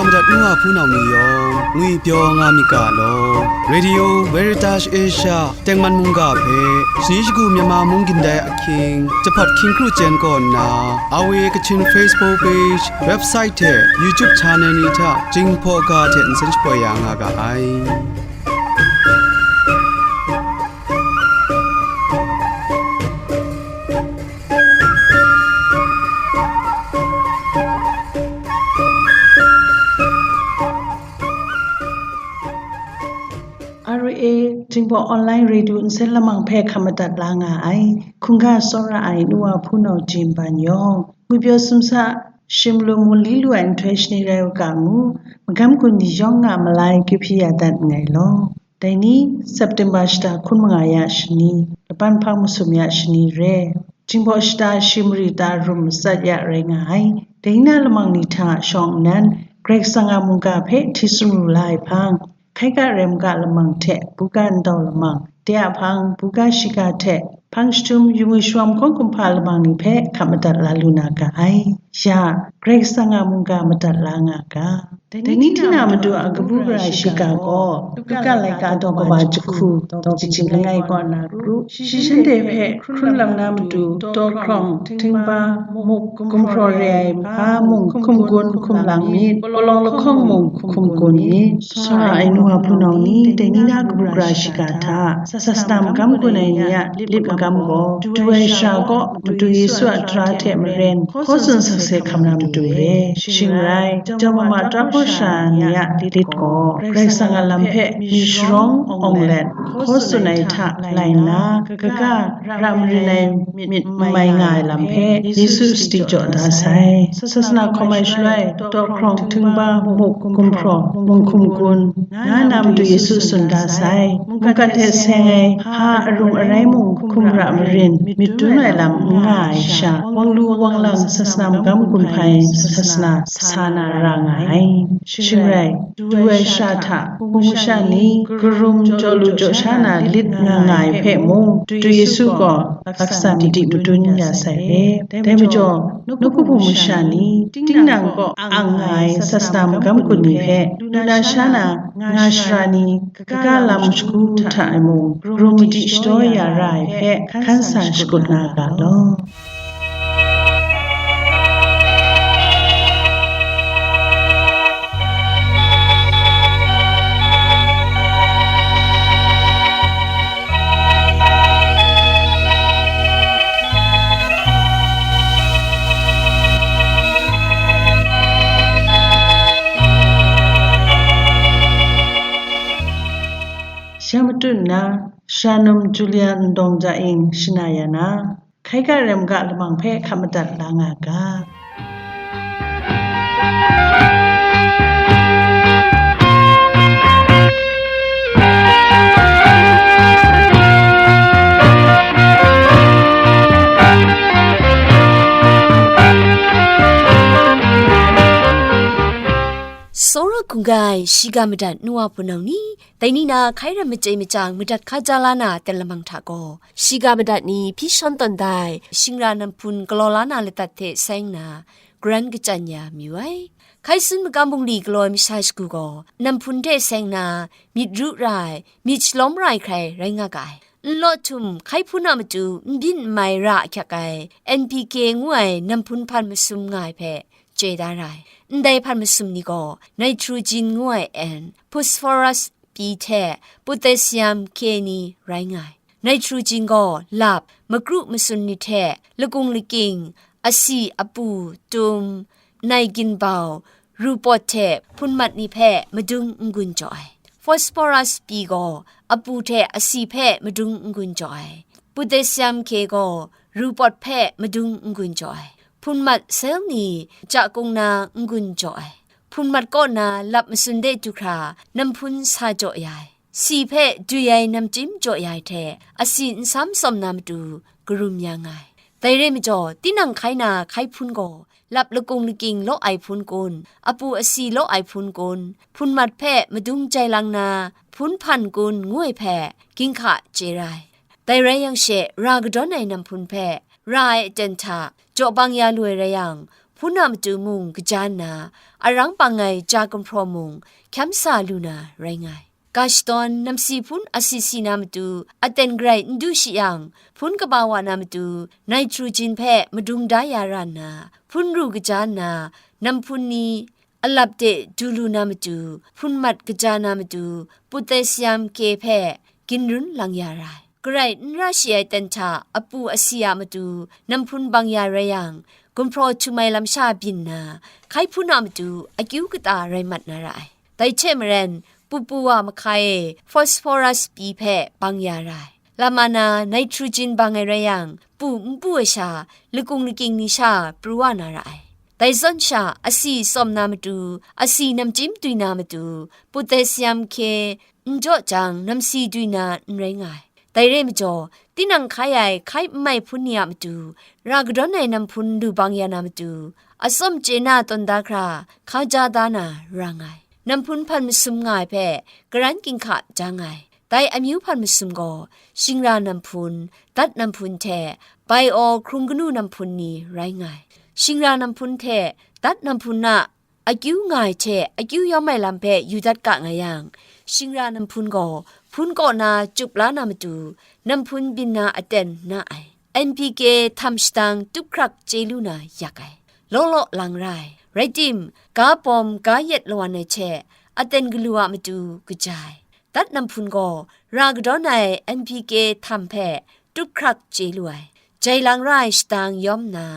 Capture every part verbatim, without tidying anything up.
Madat nu a hpunau ni yawng ngwipyaw nga myit ga law. Radio Veritas Asia tengman mungga hpe shani shagu Myanmar mung gindai ahkying jahpat hkying kru chyen kaw nna, R V A Kachin Facebook page, website hte YouTube channel ni hta Jinghpaw ga hte nsen shapoi ya nga ga ai. R A Jinghpaw Online Radio nsen lamang hpe hkap madat la nga ai, hkungga tsawra ai nu a hpunau Jin Ban yawng, ngwipyaw sumsa shim lu mu li lu ai nhtoi shani rai u ga ngu, magam gun ni yawng a malai kyu hpyi ya dat nngai law. Dai ni, September shata hkun manga ya shani, laban hpang masum ya shani re, Jinghpaw shata shi mari ta rum matsat ya rai nga ai. Dai ni na lamang ni hta shawng nnan, Karai Kasang a mungga hpe hti sumru la ai hpang, hkai ga rai maga lamang hte buga ndau lamang, de a hpang buga shiga hte hpang jahtum yu ngwi shawm hkawng kumhpa lamang ni hpe hkap madat la lu na ga ai. Ya, Karai Kasang a mungga madat la nga ga. Dai ni hte na madu a kabu gara shiga gaw, Luka laika daw kaba jahku, daw kaji langai kaw na kru, shi shanhte hpe hkrun lang na matu, daw hkrawng, htingba, muk, gumhpraw re ai hpa mung hkum gun hkum lang myit, palawng lahkawng mung hkum gun myit. Tsawra ai nu a hpunau ni, dai ni na kabu gara shiga hta, sasana magam gun ai ni a lit magam gaw, du ai shara kaw madu Yesu a tara hte maren hkaw tsun sakse hkam na matu e. Shing rai, jau mama tara hkaw sha ni a lit gaw, Karai Kasang a lam hpe myit sharawng awng let, hkaw tsun ai hta lai nna, kaga ra marin ai myit n mai nga ai lam hpe Yesu sadi jaw da sai. Sasana hkawm ai shaloi, daw hkrawng, htingba, muk, gumhpraw, mung hkum gun, nga na matu Yesu tsun da sai. Mungkan hte seng ai hpa arung arai mung hkum ra marin myit dum ai lam n nga ai sha, wang lu wang lang sasana magam gun hpai sasana sa na ra nga ai. Shing rai, du ai sha hta, hpung masha ni, karum jaw lu jaw sha na lit nga nga ai hpe mung, du Yesu gaw laksa madi madun ya sai e. Dai majaw, nawku hpung masha ni, tinang kaw ang nga ai sasana magam gun ni hpe, du na sha na, nga shara ni, kaga lam shagu hta e mung, karum madi shadaw ya ra ai hpe, hkan sa shakut nga ga law. Ya matut nna, Shanum Julia Ndawng Ja Ing shana ya na, hkai ga rai maga lamang hpe hkap madat la nga ga. Tsawra hkungga ai shiga madat nu a hpunau ni, dai ni na hkai ram machye machyang madat hkaja la na ten lamang hta gaw, shiga madat ni hpyi shawn tawn da ai shingra nam hpun galaw la na ladat hte seng nna, karan kachyan ya mayu ai. Hkai sun magam bungli galaw ai masha shagu gaw, nam hpun hte seng na, myit ru ra ai, myit shalawm ra ai hkrai rai nga ga ai. Nlaw htum hkai hpun a matu n byin n mai ra ahkyak ai, N P K ngu ai nam hpun hpan masum nga ai hpe chye da ra ai. Ndai hpan masum ni gaw, nitrogen ngu ai N, phosphorus pyi hte potassium K ni rai nga ai. Nitrogen gaw lap, makru masun ni hte lakung lakying, asi, apu, tum, nai ginbau, ru pawt hte hpun mat ni hpe madung n-gun jaw ai. Phosphorus pyi gaw apu hte asi hpe madung n-gun jaw ai. Potassium K gaw ru pawt hpe madung n-gun jaw ai. Hpun mat sel ni jakung na n-gun jaw ai. Hpun mat kaw na lap masun de du hkra nam hpun sa jaw ya ai. Si hpe dwi ai namchyim jaw ya ai hte, asi nsam tsawm na matu karum ya nga ai. Dai rai majaw, tinang hkai na hkai hpun gaw, lap lakung lakying law ai hpun kun, apu asi law ai hpun kun, hpun mat hpe madung jai lang na hpun hpan kun ngu ai hpe, ginhka chye ra ai. Dai rai yang she, ra kadawn ai nam hpun hpe, ra ai aten hta, jaw bang ya lu ai rai yang, hpun a matu mung kaja nna, arang bang ai ja gumhpraw mung hkyam sa lu na rai nga ai. Ga shadawn namsi hpun asi si na matu aten garai n du shi yang, hpun kaba wa na matu nitrogen hpe madung da ya ra nna, hpun ru kaja nna, namhpun ni alap de du lu na matu, hpun mat kaja na matu, potassium K hpe ginrun lang ya ra ai. Garai n ra shi ai ten hta apu asi a matu namhpun bang ya rai yang, gumhpraw htum ai lamsha byin nna, hkai hpun a matu akyu kata rai mat na ra ai. Dai hte maren, pupu wa mahka e phosphorus pyi hpe bang ya ra ai. Lama na nitrogen bang ai rai yang, pu n pu ai sha, lakung lakying ni sha pru wa na ra ai. Dai zawn sha, asi tsawm na matu, asi namchyim dwi na matu, potassium K n jaw jang, namsi dwi na n rai nga ai. Dai re ai majaw, tinang hkai ai hkai n mai hpun ni a matu, ra kadawn ai namhpun lu bang ya na matu, atsawm chye na tawn da hkra, hka ja da na ra nga ai. Namhpun hpan masum nga ai hpe, karan ginhka ja nga ai. Dai amyu hpan masum gaw, shingra namhpun, dat namhpun hte, bai aw hkrung kanu namhpun ni rai nga ai. Shingra namhpun hte dat namhpun a akyu nga ai hte akyu yawm ai lam hpe yu dat ga nga yang, shingra namhpun gaw hpun kaw na cup la na matu, namhpun byin na aten na ai. N P K htam shadang tup hkrak chye lu na yak ai. Law law lang ra ai. Rai tim, ga bawm ga yet lawan ai hte, aten galu a matu kaja ai. Dat namhpun gaw, ra kadawn ai N P K htam hpe tup hkrak chye lu ai. Jai lang ra ai shadang yawm nna,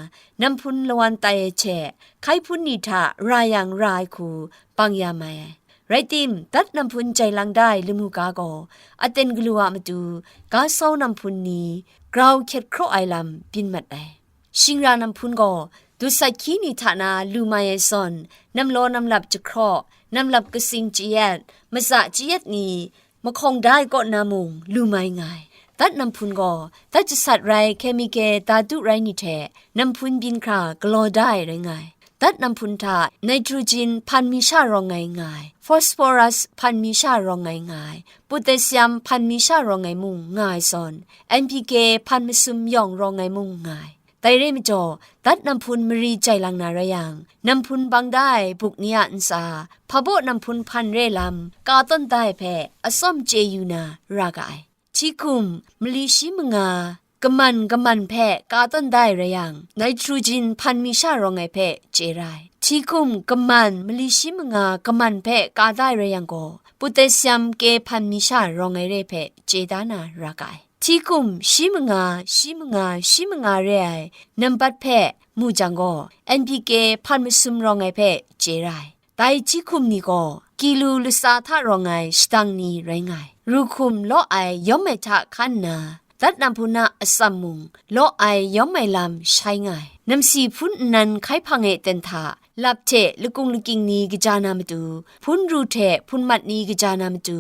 namhpun lawan tai ai hte, hkai hpun ni hta ra yang ra ai hku bang ya mai ai. Rai tim, dat namhpun jai lang da ai lamu ga gaw, aten galu a matu, ga sau namhpun ni grau hkyet hkraw ai lam byin mat ai. Shingra namhpun gaw, dusat hkyi ni hta na lu mai ai zawn, namlaw namlap jahkraw, namlap katsing chayat, matsa chayat ni mahkawng da ai kaw na mung lu mai nga ai. Dat namhpun gaw, dat jasat rai, chemical, datu rai ni hte namhpun byin hkra galaw da ai rai nga ai. Dat namhpun hta nitrogen hpan mi sha rawng ai nga ai, phosphorus hpan mi sha rawng ai nga ai, potassium hpan mi sha rawng ai mung nga ai zawn, N P K hpan masum yawng rawng ai mung nga ai. Dai re majaw, dat namhpun mari jai lang na rai yang, namhpun bang da ai buk ni a ntsa, hpabaw namhpun hpan re lam ka tawn da ai hpe atsawm chye yu na ra ga ai. Hti hkum mali shi manga kaman kaman hpe ka tawn da ai rai yang, nitrogen hpan mi sha rawng ai hpe chye ra ai. Hti hkum kaman mali shi manga kaman hpe ka da ai rai yang gaw, potassium K hpan mi sha rawng ai re hpe chye da na ra ga ai. Hti hkum shi manga, shi manga, shi manga re ai nambat hpe mu jang gaw, N P K hpan masum rawng ai hpe chye ra ai. Dai hti hkum ni gaw, kilu latsa hta rawng ai shadang ni rai nga ai. Ru hkum law ai yawm ai hta hkan nna, dat namhpun a atsam mung, law ai yawm ai lam shai nga ai. Namsi hpun nnan hkai hpang e ten hta, lap hte lakung lakying ni kaja na matu, hpun ru hte hpun mat ni kaja na matu,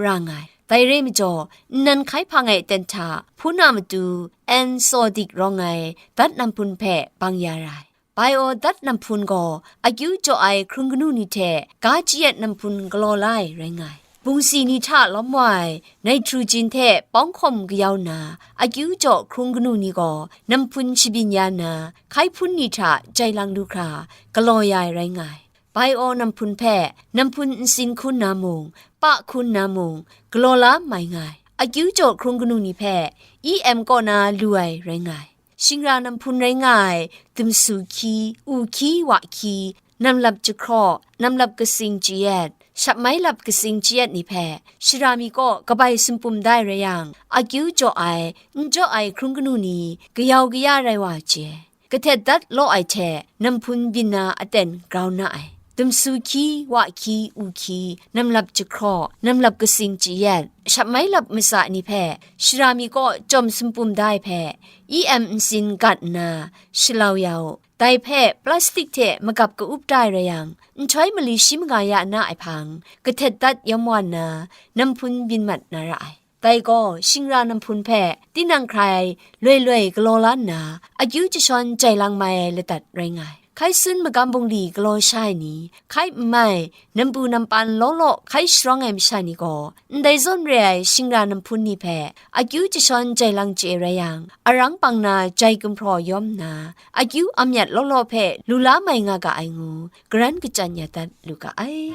ra nga ai. Dai re majaw, nnan hkai hpang e ten hta, hpun a matu, N sodic rawng ai, dat namhpun hpe bang ya ra ai. Bai aw dat namhpun gaw, akyu jaw ai hkrung kanu ni hte ga chayat namhpun galaw la ai rai nga ai. Bungsi ni hta lawm wa ai nitrogen hte pawng hkawm kayau na, akyu jaw hkrung kanu ni gaw namhpun shabyin ya nna, hkai hpun ni hta jai lang lu hkra, galaw ya ai rai nga ai. Bai aw namhpun hpe namhpun ntsin hkun na mung, pa hkun na mung, galaw la mai nga ai. Akyu jaw hkrung kanu ni hpe E M kaw na lu ai rai nga ai. Shingra namhpun rai nga ai, dumsu hkyi, u hkyi, wa hkyi, namlap jahkraw, namlap katsing chayat, shap mai lap katsing chayat ni hpe, shara mi kaw kabai sumpum da ai rai yang, akyu jaw ai, n jaw ai hkrung kanu ni, kayau kaya rai wa chye. Kahtet dat law ai hte, namhpun byin na aten grau na ai. Dumsu hkyi, wa hkyi, u hkyi, namlap jahkraw, namlap katsing chayat, shap mai lap matsa ni hpe, shara mi kaw chyawm sumpum da ai hpe, E M ntsin gat nna, shalau ya u. Dai hpe plastik hte magap ka-up da ai rai yang, nhtoi mali shi manga ya na ai hpang, kahtet dat yawm wa nna, namhpun byin mat na ra ai. Dai gaw, shingra namhpun hpe tinang hkrai loi loi galaw la nna, akyu jashawn jai lang mai ai ladat rai nga ai. Hkai sun magam bungli galaw sha ai ni, hkai n mai, nampu nampan law law hkai sharawng ai masha ni gaw, ndai zawn re ai shingra namhpun ni hpe akyu jashawn jai lang chye rai yang, arang pang na jai gumhpraw yawm nna, akyu amyat law law hpe lu la mai nga ga ai ngu, garan kachyan ya dat lu ga ai.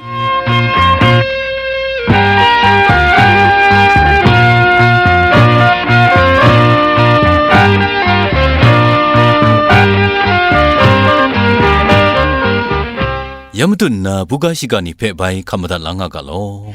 Ya matut nna, buga shiga ni hpe bai hkam madat la nga ga law.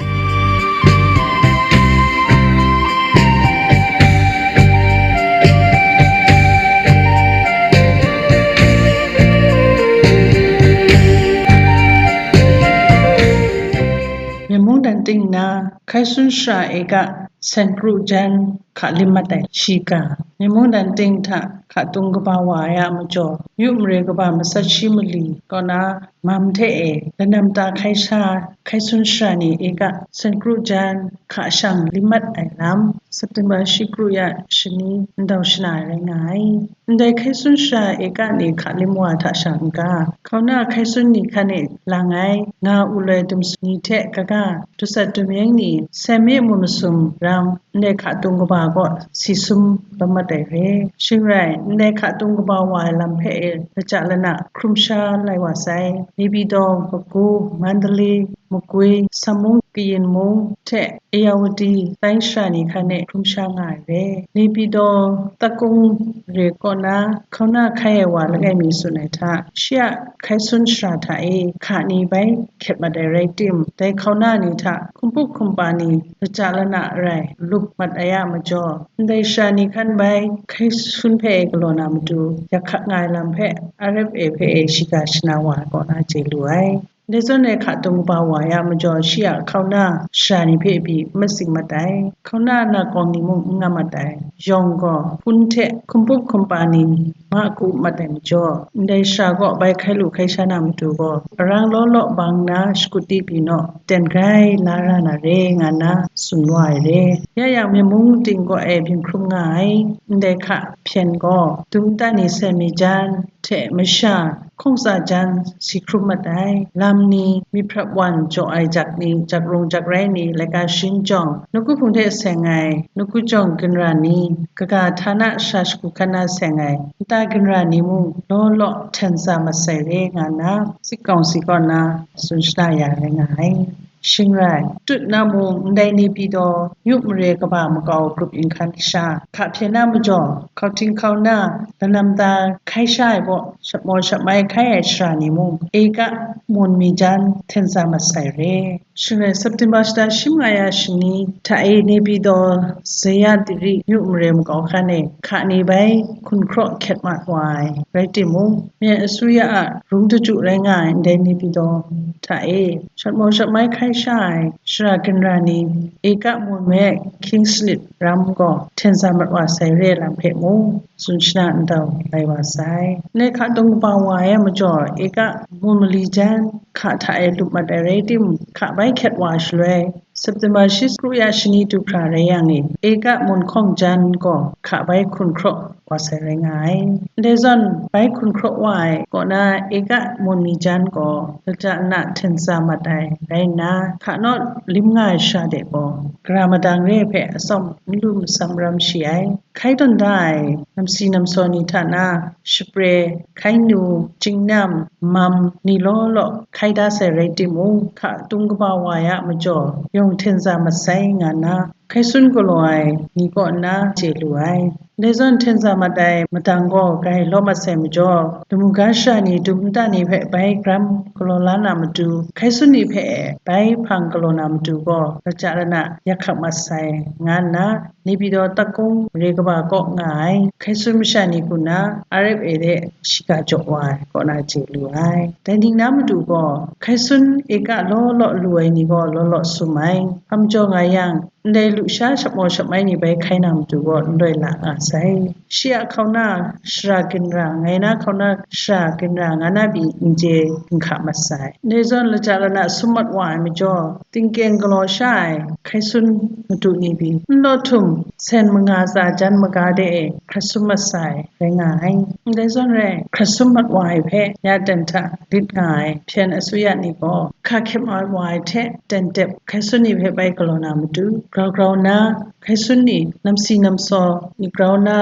Myen mungdan ting na, hkai sun shara eka, sen kru jan, hka lim mat ai shiga. Myen mungdan ting hta hka tung kaba wa ai a majaw, yu mare kaba matsat shi mali kaw na, mam hte e, lanam ta hkai sha, hkai sun shara ni eka, sen kru jan, hka shang lim mat ai lam, September shi kru ya shani ndau shana ai rai nga ai. Ndai hkai sun shara eka ni hka lim wa hta sha n-ga, hkauna hkai sun ni hkan e lang ai, nga u loi dum su ni hte kaga, dusat dumyeng ni, seme mu masum ram, ndai hka tung kaba gaw si sum bam mat ai re. Shing rai, ndai hka tung kaba wa ai lam hpe e, lachyat lana hkrum sha lai wa sai. Nepidaw, Baku, Mandalay, Magwi, Samung, Kayin mung hte Ayawadi, tai shara ni hkan e hkrum sha nga ai re. Nepidaw, Takung re kaw na, hkauna hkai ai wa langai mi tsun ai hta, shi a hkai sun shara hta e hka ni bai hkyet mat ai rai tim, dai hkauna ni hta hkumpuk hkumpa ni lachyat lana rai lup mat ai a majaw, ndai shara ni hkan bai hkai sun hpe e galaw na matu, yak hkak nga ai lam hpe R F A hpe e shiga shana wa ai kaw na chye lu ai. Ndai zawn e hka tung kaba wa ya majaw, shi a hkauna shara ni hpe pyi n matsing mat ai, hkauna nakawng ni mung n nga mat ai, yawng gaw hpun hte hkumpuk hkumpa ni ma ku mat ai majaw, ndai shara gaw bai hkai lu hkai sha na matu gaw, arang law law bang nna shakut di pyi naw, ten grai la ra na re, nga nna tsun wa ai re. Ya yang, myen mung ting kaw e byin hkrum nga ai, ndai hka hpyen gaw, dum nta ni seme jan, hte masha, hkawng tsa jan si hkrum mat ai, lam ni, myit hprap wan jaw ai jak ni, jak rung jak rai ni, laika sharin jawng, nawku hpung hte seng ai, nawku jawng ginra ni, kaga htana sha shagu hkan na seng ai, nta ginra ni mung, law law hten sa mat sai re nga nna, sit kawng si kaw na, tsun shana ya rai nga ai. Shing rai, tut na mung, ndai Nepidaw, yu mare kaba makau grup yinghkan kasha, hka hpyen na majaw, hkauhting hkauna, lanam ta hkai sha ai gaw, shapmaw shapmai hkai ai shara ni mung, eka mun mi jan hten sa mat sai re. Shing rai, September shata shi manga ya shani hta e Nepidaw, Zayatiri, yu mare makau hkan e, hka ni bai hkun hkraw hkyet mat wa ai, rai timung, Myen asuya a rung daju rai nga ai ndai Nepidaw hta e, shapmaw shapmai hkai sha ai shara ginra ni, eka mun me King's Lip ram gaw hten sa mat wa sai re ai lam hpe mung, tsun shana ndau lai wa sai. Ndai hka tung kaba wa ai majaw, eka mun mali jan hka hta e lup mat ai rai tim, hka bai hkyet wa shaloi, September shi kru ya shani du hkra rai yang e, eka mun hkawng jan gaw hka bai hkun hkraw wa sai rai nga ai. Ndai zawn, bai hkun hkraw wa ai kaw na eka mun mi jan gaw, lata na hten sa mat ai rai nna, hka naw lim nga ai sha de gaw, gara madang re ai hpe atsawm n lu matsam ram shi ai. Hkai tawn da ai namsi namsaw ni hta na, shapre, hkai nu, jingnam, mam, ni law law hkai da sai rai timung, hka tung kaba wa ai a majaw, yawng hten sa mat sai nga nna, hkai sun galaw ai ni kaw nna chye lu ai. Ndai zawn hten sa mat ai madang gaw grai law mat sai majaw, lamu ga shara ni dum nta ni hpe bai gram galaw la na matu, hkai sun ni hpe bai hpang galaw na matu gaw, lata lana yak hkak mat sai, nga nna, Nepidaw Takung mare kaba kaw nga ai, hkai sun masha ni hku na, R F A de shiga jaw wa ai kaw na chye lu ai. Dai ning na matu gaw, hkai sun eka law law lu ai ni gaw law law sum ai. Hpa majaw nga yang, ndai lusha shapmaw shapmai ni bai hkai na matu gaw n loi la nga sai. Shi a hkauna shara ginra, ngai na hkauna shara ginra nga na pyi n chye n hka masai. Ndai zawn laja lana sum mat wa ai majaw, tingkyeng galaw sha ai hkai sun madu ni pyi, n law htum sen manga tsa jan maga de e hkra sum masai rai nga ai. Ndai zawn rai, hkra sum mat wa ai hpe ya ten hta lit nga ai hpyen asuya ni gaw, hka hkyep mat wa ai hte ten tep hkai sun ni hpe bai galaw na matu, grau grau nna, hkai sun ni namsi namsaw ni grau nna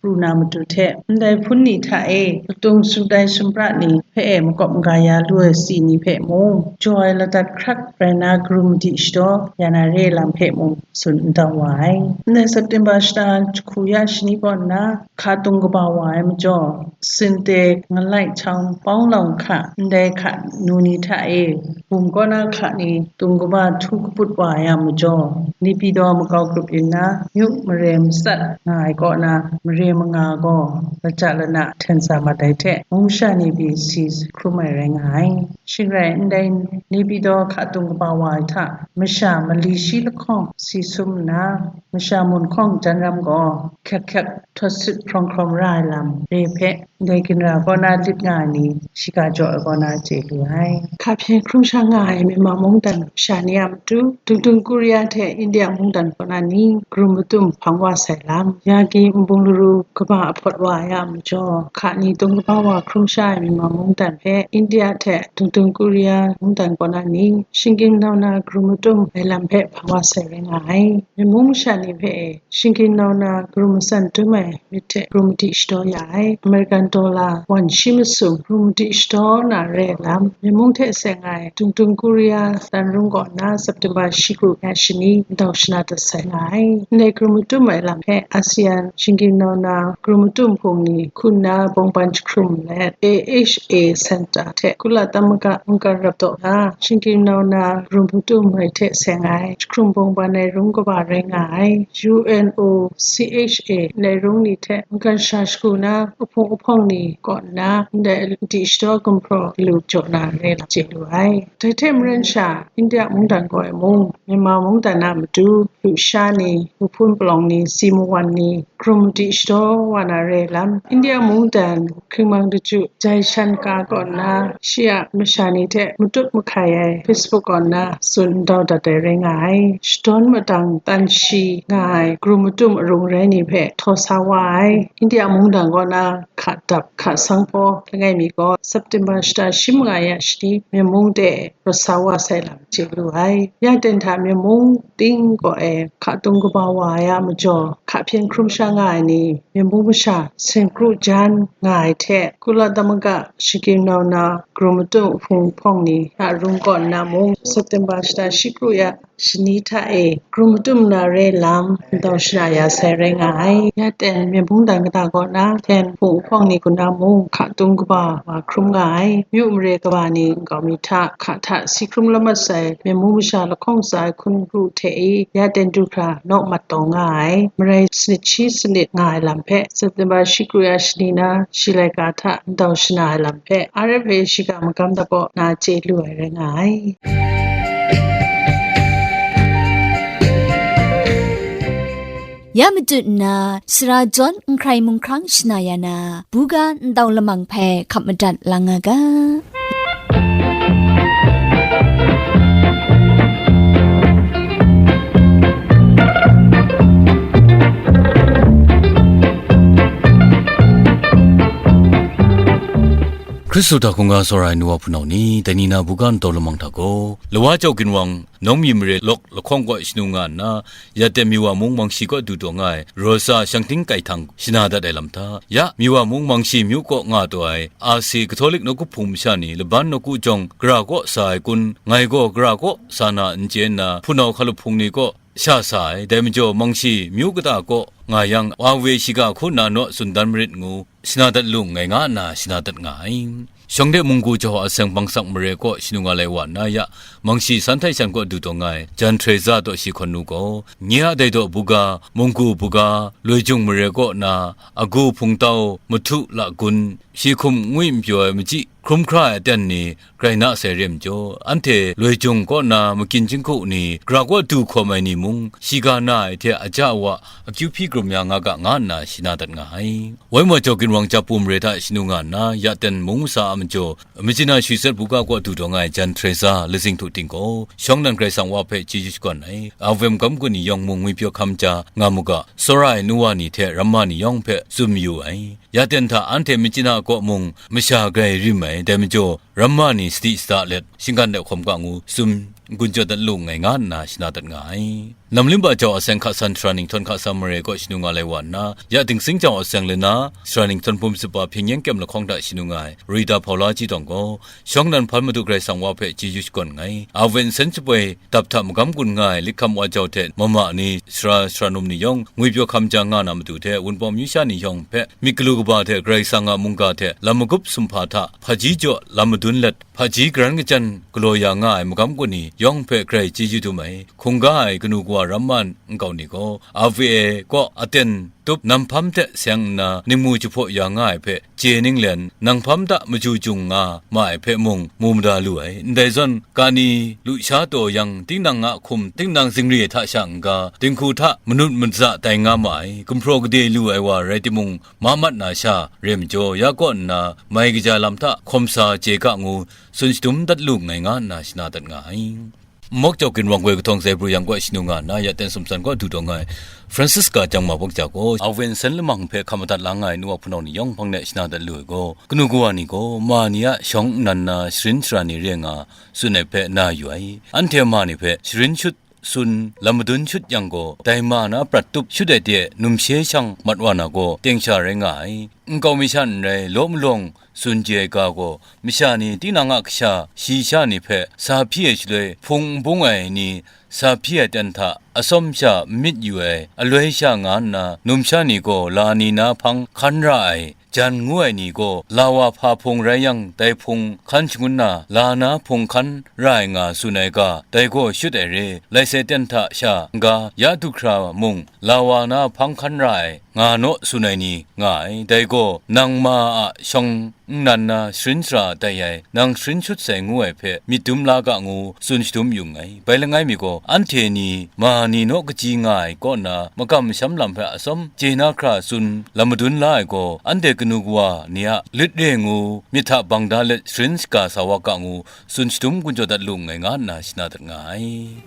pru na matu hte, ndai hpun ni hta e latung sumdai sumpra ni hpe e makawp maga ya lu ai si ni hpe mung, jaw ai ladat hkrat rai na, karum madi shadaw ya na re ai lam hpe mung tsun n dau wa ai. Ndai September shata jahku ya shani kaw nna, hka tung kaba wa ai majaw, sinte, ngalai hkyang, paung lam hka, ndai hka nu ni hta e, bum kaw na hka ni tung kaba htu kaput wa ai a majaw, Naypyidaw makau grup yin na, myu mare matsat nga ai kaw na, mare manga gaw laja lana hten sa mat ai hte, mung masha ni pyi si hkrum ai rai nga ai. Shing rai ndai, Naypyidaw hka tung kaba wa ai hta, masha mali shi lahkawng si sum nna, masha mun hkawng jan ram gaw, hkyek hkyek, htawt sit hkrawng hkrawng ra ai lam re hpe, ndai ginra kaw na lit nga ai ni, shiga jaw ai kaw na chye lu ai. Hka hpyen hkrum sha nga ai Myanmar mungdan masha ni a matu, Dungdung Korea hte India mungdan kaw na ni, karum matum hpang wa sai lam, ya ki nbung laru kaba ahpawt wa ai a majaw, hka ni tung kaba wa hkrum sha ai Myanmar mungdan hpe India hte Dungdung Korea mungdan kaw na ni, shinggyim nau na karum matum ai lam hpe hpang wa sai rai nga ai. Myen mung masha ni hpe e, shinggyim nau na karum matsan dum ai myit hte karum madi shadaw ya ai, American dollar wan shi masum karum madi shadaw na re ai lam, myen mung hte seng ai Dungdung Korea dan rung kaw na September shi kru ya shani ndau shana dat sai nga ai. Ndai karum matum ai lam hpe ASEAN shinggyim nau na karum matum hpung ni hku nna bawngban jahkrum let A H A Center hte Kulatamaga mungkan rap taw na, shinggyim nau na karum matum ai hte seng ai jahkrum bawngban ai rung kaba rai nga ai. U N O C H A ndai rung ni hte mungkan sha shagu na, ahpung ahpawng ni kaw nna, ndai madi shadaw gumhpraw galu jaw na re lam chye lu ai. Dai hte maren sha, India mungdan kaw e mung, Myanmar mungdan a matu, lusha ni, lahpun palawng ni, si mawan ni, karum madi shadaw wa na re lam, India mungdan hkringmang daju Jaishankar kaw nna, shi a masha ni hte matut mahkai ai Facebook kaw nna tsun ndau dat ai rai nga ai. Shadawn madang tan shi nga ai karum matum arung rai ni hpe htaw sa wa ai. India mungdan kaw na hka dap, hka sang paw langai mi gaw September shata shi manga ya shani Myen mung de rawt sa wa sai lam chye lu ai. Ya ten hta Myen mung ting kaw e hka tung kaba wa ai a majaw, hka hpyen hkrum sha nga ai ni, Myen mung masha sen kru jan nga ai hte, Kulatamaga shinggyim nau na karum matum hpung hpawng ni a rung kaw nna mung, September shata shi kru ya shani hta e, karum matum na re lam ndau shana ya sai rai nga ai. Ya ten Myen mungdan kata kaw na, ten hpung hpawng ni kaw na mung, hka tung kaba wa hkrum nga ai. Myu mare kaba ni nkau mi hta, hka hta si hkrum la mat sai, Myen mung masha lahkawng tsa ai hkun ru hte e, ya ten du hkra naw mat taw nga ai. Marai sanit shi sanit nga ai lam hpe, September shi kru ya shani na, shi laika hta ndau shana ai lam hpe, R F A shiga magam da kaw na chye lu ai rai nga ai. Ya matut nna, sara jawn n hkrai mung hkrang shana ya na, buga ndau lamang hpe hkap madat lang nga ga. Hkristu hta hkungga tsawra ai nu wa hpunau ni, dai ni na buga ndau lamang hta gaw, Lawa Jau Ginwang, Nawng Myi Mare Lawk lahkawng kaw shanu nga nna, ya ten Miwa mung Mangshi kaw du taw nga ai, Rosa Shangting Kaihtan shana dat ai lam hta, ya Miwa mung Mangshi myu kaw nga taw ai, A C Katolik nawku hpung masha ni laban nawku jawng gara kaw sa ai kun, ngai gaw gara kaw sa na n chye nna, hpunau hkalup hpung ni kaw sha sa ai, dai majaw Mangshi myu kata kaw nga yang, wa we shiga hku na naw tsun dan marit ngu, shana dat lu nngai nga nna shana dat nga ai. Shawng de munggu Jehowa aseng bangsak mare kaw shanu nga lai wa nna ya, Mangshi san htai shan kaw du taw nga ai, Jan Hteza taw shi hkawn nu gaw, nye a dai daw buga, munggu buga, loi jung mare kaw na, agu hpungtau, mahtu lagun, shi hkum ngwi n pyaw ai machyi hkrum hkra ai aten ni grai na sai re majaw, anhte loi jung kaw na magyin jinghku ni, gara kaw du hkawm ai ni mung, shiga na ai hte aja wa akyu hpyi krum ya nga ga, nga nna shana dat nga ai. Waimaw Jaw Ginwang Japu mare hta shanu nga nna, ya ten mung masa a majaw, Myitkyina Shwi Set buga kaw du taw nga ai Jan Teresa lazing htu ting gaw, shawng nnan Karai Kasang Wa hpe chyeju shakawn ai, Awe magam gun ni yawng mung ngwipyaw hkam ja nga mu ga, tsawra ai nu wa ni hte ramma ni yawng hpe tsun mayu ai. Ya ten hta anhte Myitkyina kaw mung masha grai rim ai, dai majaw, ramma ni sadi sada let, shinggan de hkawm ga ngu tsun n-gun jaw dat lu nngai, nga nna shana dat nga ai. Namlimba jau aseng hka san sara nhtawm hka san mare kaw shanu nga lai wa nna, ya Dingsing jau aseng lana sara nhtawm bum saba hpyen yen kyem lahkawng hta shanu nga ai Rita Hpaula Chitawng gaw, shawng nnan hpan Madu Karai Kasang Wa hpe chyeju shakawn nngai, Awe nsen shapoi dap hta magam gun nga ai Lit Hkam Wa Jau hte mama ni sara sara num ni yawng ngwipyaw hkam ja nga na matu hte, Wunpawng amyu sha ni yawng hpe myit galu kaba hte Karai Kasang a mungga hte lam magup sumhpa hta hpaji jaw lam madun let, hpaji karan kachyan galaw ya nga ai magam gun ni yawng hpe grai chyeju dum ai, hkungga ai kanu kawa ramma nkau ni gaw, Awe kaw aten tup nam hpam hte seng nna ningmu jahpaw ya nga ai hpe chye ninglen, nang hpam hta maju jung nga ma ai hpe mung mu mada lu ai. Ndai zawn, kani lusha taw yang, tinang a hkum, tinang zingri ai hta sha n-ga, dinghku hta manut maza tai nga ma ai, gumhpraw gade lu ai wa rai timung, ma mat na sha re majaw, ya kaw nna mai kaja lam hta hkawm sa chye ga ngu, tsun shadum dat lu nngai, nga nna shana dat nga ai. Mawk jau ginwang goi kahtawng zai pru yang kaw shanu nga nna, ya ten sumsan kaw du taw nga ai Francisca Jangma Bawk Ja gaw, Awe nsen lamang hpe hkam madat la nga ai nu wa hpunau ni yawng hpang de shana dat lu ai gaw, kanu kawa ni gaw ma ni a shawng nnan na sharin shara ni re nga tsun ai hpe na yu ai. Anhte ma ni hpe sharin shut tsun lam madun shut yang gaw, dai ma na prat tup shut ai de numshe shang mat wa na gaw, teng sha rai nga ai. Nkau mi sha n rai, law malawng tsun chye ai ga gaw, masha ni tinang a kasha shi sha ni hpe sa hpyi ai shaloi, hpung n bung ai ni sa hpyi ai ten hta atsawm sha n myit yu ai, aloi sha nga nna, numsha ni gaw la ni na hpang hkan ra ai, jan ngu ai ni gaw, la wa hpa hpung rai yang, dai hpung hkan shangun na, la na hpung hkan ra ai nga tsun ai ga, dai gaw shut ai re, lai sai ten hta sha n-ga, ya du hkra mung, la wa na hpang hkan ra ai, nga naw tsun ai ni nga ai. Dai gaw, nang ma a shawng nnan na sharin shara tai ai, nang sharin shut sai ngu ai hpe myit dum la ga ngu tsun shadum yu nngai. Bai langai mi gaw, anhte ni ma ni naw kaji nga ai kaw na, makam masham lam hpe atsawm chye na hkra tsun lam madun la ai gaw, anhte kanu kawa ni a lit re ngu myit hta bang da let sharin shaga sa wa ga ngu, tsun shadum gun jaw dat lu nngai, nga nna shana dat nga ai.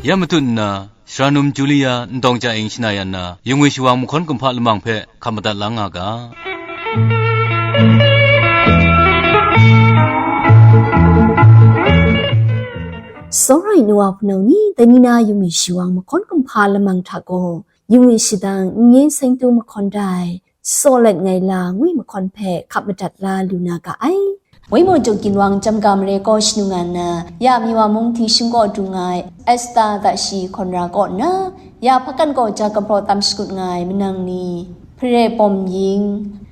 Ya matut nna, Sharanum Julia Ntawng Cha Ing shana yan na, yungwi shawang mahkawn kumhpa lamang hpe hkam madat la nga ga. Sawrai nu wa hpunau ni, dai ni na yungwi shawang mahkawn kumhpa lamang hta gaw, yungwi shadang n-, n-, seng tu mahkawn dai, saw let ngai la ngwi mahkawn hpe hkap madat la lu na ga ai. Waimaw Jaw Ginwang Chyam Ga Mare kaw shanu nga nna, ya mi wa mung hti shingkaw dung ai Esta Dashi Hkawn Ra kaw nna, ya hpakan kaw ja gumhpraw tam shakut nga ai manang ni, hpare pawm ying,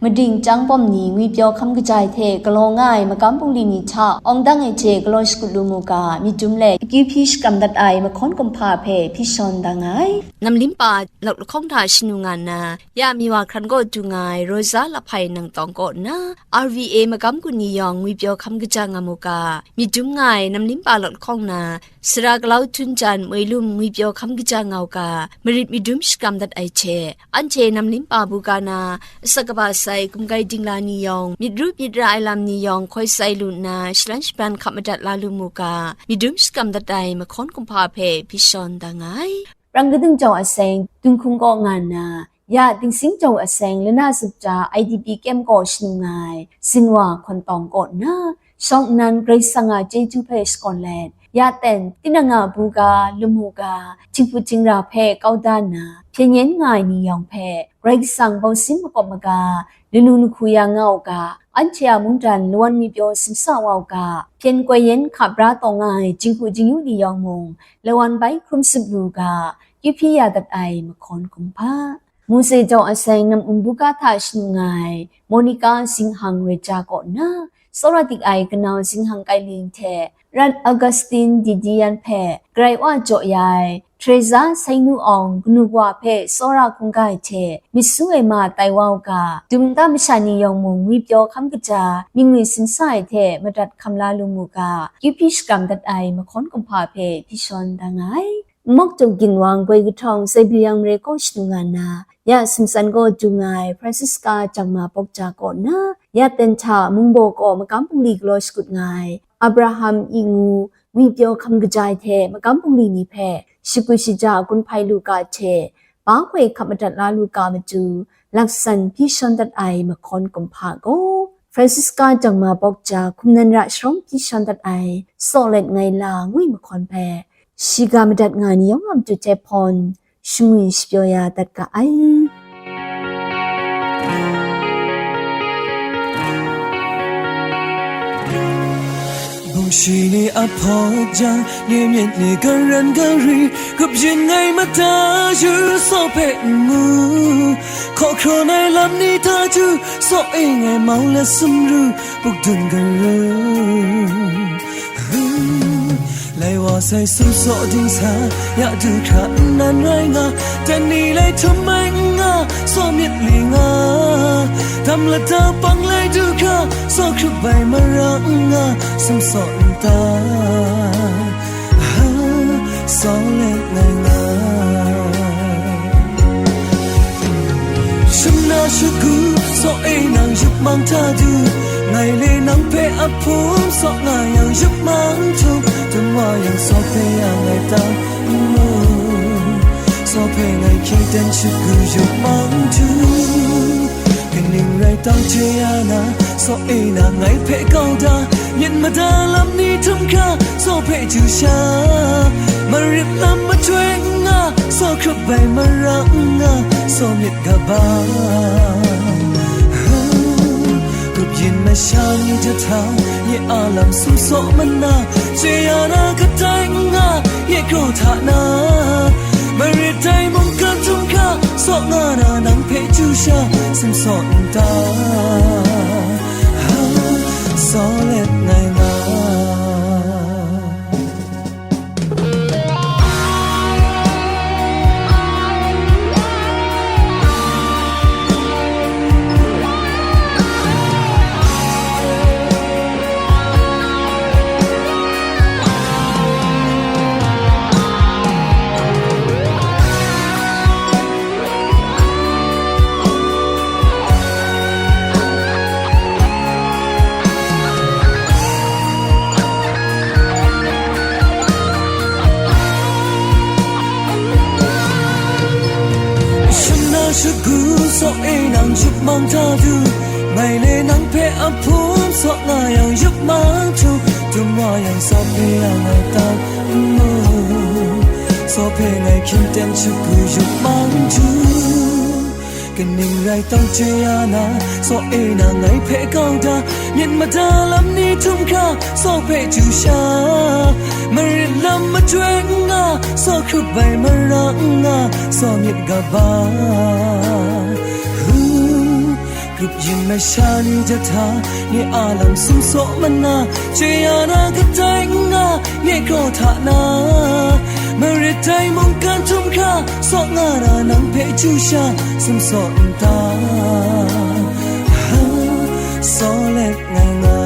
mading chyang pawm ni, ngwipyaw hkam kajai hte galaw nga ai magam bungli ni hta awng dang ai hte galaw shakut lu mu ga, myit dum let akyu hpyi shakram dat ai mahkawn kumhpa hpe hpyi shawn da nga ai. Namlimpa lawk lahkawng hta shanu nga nna, ya mi wa hkran kaw du nga ai Rosa Lahpai Nangtawng kaw nna, R V A magam gun ni yawng ngwipyaw hkam kaja nga mu ga, myit dum nga ai Namlimpa lawk lahkawng na, Sara Galau Htunjan Moilum ngwipyaw hkam kaja nga u ga, marit myit dum shakram dat ai hte, anhte Namlimpa buga na, asak kaba sai gumgai dingla ni yawng, myit ru myit ra ai lam ni yawng hkoi sai lu nna, shalan shabran hkap madat la lu mu ga, myit dum shakram dat ai mahkawn kumhpa hpe hpyi shawn da nga ai. Prang kadung jau aseng, Dunghkung kaw nga nna, ya Dingsing jau aseng, lana sumta I D P kem kaw shanu nga ai, Zinwa Hkawn Tawng kaw nna, shawng nnan Karai Kasang a chyeju hpe shakawn let, ya ten, tinang a buga, lamu ga, jinghku jingra hpe kau da nna, hpyen yen nga ai ni yawng hpe, Karai Kasang bausin makawp maga, lanu lahku ya nga u ga, anhte a mungdan lawan ngwipyaw simsa wa u ga, hpyen koi yen hka bra taw nga ai jinghku jingyu ni yawng mung, lawan bai hkrum sut lu u ga, kyu hpyi ya dat ai mahkawn kumhpa. Mose jau aseng, nam um buga hta shanu nga ai, Monica Zinghang Reja kaw nna, tsawra dik ai kanau Zinghang Kailing hte, Rat Augustine Didian hpe, Karai Wa jaw ya ai, Teresa Sainu Awng, kanu wa hpe tsawra hkungga ai hte myit su ai ma tai wa u ga, dum nta masha ni yawng mung ngwi pyaw hkam kaja, myit ngwi simsa ai hte madat hkam la lu mu ga, kyu hpyi shakram dat ai mahkawn kumhpa hpe hpyi shawn da nga ai. Mok Tung Ginwang, Goi Kahtawng, Zebri Yang Mare kaw shanu nga nna, ya sumsan kaw du nga ai Francisca Jangma Bawkja kaw nna, ya ten hta Mungbaw kaw magam bungli galaw shakut nga ai Abraham Ingu, ngwi pyaw hkam kaja ai hte magam bungli ni hpe shagwi shaja gun hpai lu ga hte, ba hkoi hkap madat la lu ga matu, laksan hpyi shawn dat ai mahkawn kumhpa gaw, Francisca Jangma Bawkja, hkum nan ra sharawng hpyi shawn dat ai Sawlet Ngai La ngwi mahkawn hpe, shiga madat nga ni yawng a matu hte hpawn, shangwi shapyaw ya dat ga ai. Bungshi ni a hpaw jang, nye myit ni garan gari, grup yin ngai mata yu, saw hpe n mu. Hkaw hkrawn ai lam ni hta ju, saw e ngai mau let sumru, buk dun garu. Lai wa sai sumsaw dingsa, ya du hkra nnan rai nga, dan ni lai htum mai n nga, saw myit li nga, dam lada pang lai du hkra, saw hkrup bai mara n nga, sumsaw nta, saw let ngai nga. Shana shagu, saw e nang yup mang hta du, ngai le nang hpe a hpum, saw nga yang yup mang htum, dum wa yang saw hpe ya ngai ta mu, saw hpe ngai hkying ten shagu yup mang htu. Kaning rai tang chye ya na, saw e na ngai hpe kau da, myit mada lam ni htum hkra, saw hpe chyu sha, marit lam machyoi n nga, saw hkrup bai mara n nga, saw myit ga ba. Grup yin masha ni jahta, nye a lam sumsaw mana, chye ya na kadai n nga, nye kraw hta na, marit dai mungkan htum hkra, saw nga na nang hpe chyu sha, sumsaw nta, saw let ngai nga. Shana shagu, saw e nang yup mang hta du, ngai le nang hpe a hpum, saw nga yang yup mang htu, dum wa yang saw hpe ya ngai ta n mu, saw hpe ngai hkying ten shagu yup mang htu. Kaning rai tang chye ya na, saw e na ngai hpe kau da, myit mada lam ni htum hkra, saw hpe chyu sha, marit lam machyoi n nga, saw hkrup bai mara n nga, saw myit ga ba. Hu, grup yin masha ni jahta, nye a lam sumsaw mana, chye ya na kadai n nga, nye kraw hta na, marit dai mungkan htum hkra, saw nga na nang hpe chyu sha, sumsaw nta, ha, saw let ngai nga.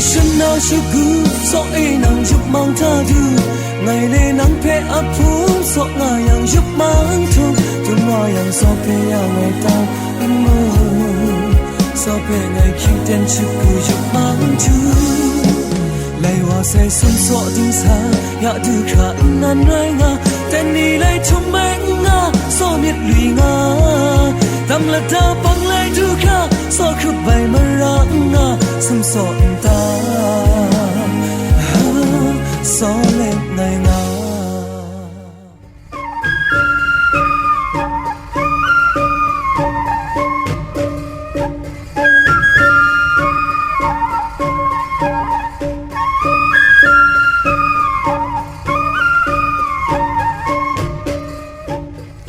Shana shagu, saw e nang yup mang hta du, ngai le nang hpe a hpum, saw nga yang yup mang htum, dum wa yang saw hpe ya ngai ta n mu, saw hpe ngai hkying ten shagu yup mang htu. Lai wa sai sumsaw dingsa, ya du hkra nnan rai nga, dan ni lai htum mai n nga, saw myit lui nga, dam lada pang lai du hkra, saw hkrup bai mara n nga, sumsaw nta, ha, saw let ngai nga.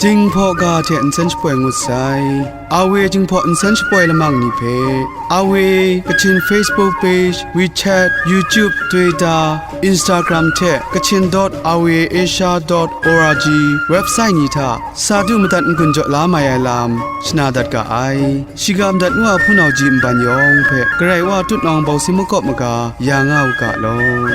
Jinghpaw ga hte nsen shapoi ngut sai. Awe Jinghpaw nsen shapoi lamang ni hpe, Awe Kachin Facebook page, WeChat, YouTube, Twitter, Instagram hte Kachin dot awe asia dot org website ni hta sa du madat n-gun jaw la mai ai lam shana dat ga ai. Shiga madat nu a hpunau ji nban yawng hpe Karai Wa tutnawng bawsi makawp maga ya nga u ga law.